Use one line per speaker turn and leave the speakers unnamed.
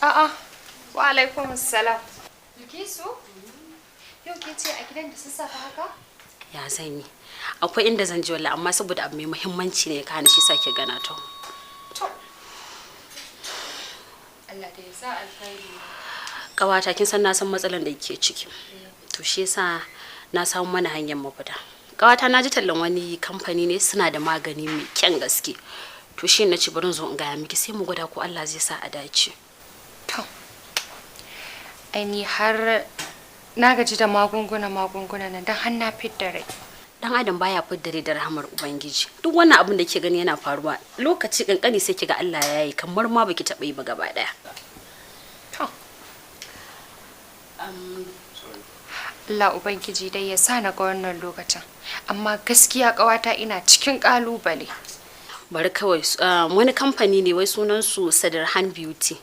A'a, wa alaikum salam. Bilkisu? Yau ke ce a gidan da sassafe haka?
Ya zan yi? Akwai inda zan je wallahi, amma saboda abu mai muhimmanci ne ka hana shi sake gana to.
To. Allah da ya sa alkhairi.
Kawata, kin san na san matsalan da kike ciki. To shi yasa na samu mana hanyar mafita. Kawata, na ji tallan wani kamfani ne, suna da magani mai kyan gaske. To shi na ce bari in zo in gaya miki, sai mu gwada ko Allah zai sa a dace.
To. Ai ni har na gaji da magunguna magunguna nan, don har na fidda rai.
Dan adam baya fidda rai da rahamar Ubangiji. Duk wannan abin da ke gani yana faruwa, lokaci kankani sai kiga Allah ya yi kamar ma baki taɓa yi ba gaba daya.
To. Allah Ubangiji dai ya sa na ga wannan lokacin. Amma gaskiya ƙawata, ina cikin ƙalubale.
Bari kawai, wani kamfani ne wai sunan su Sadarhan Beauty.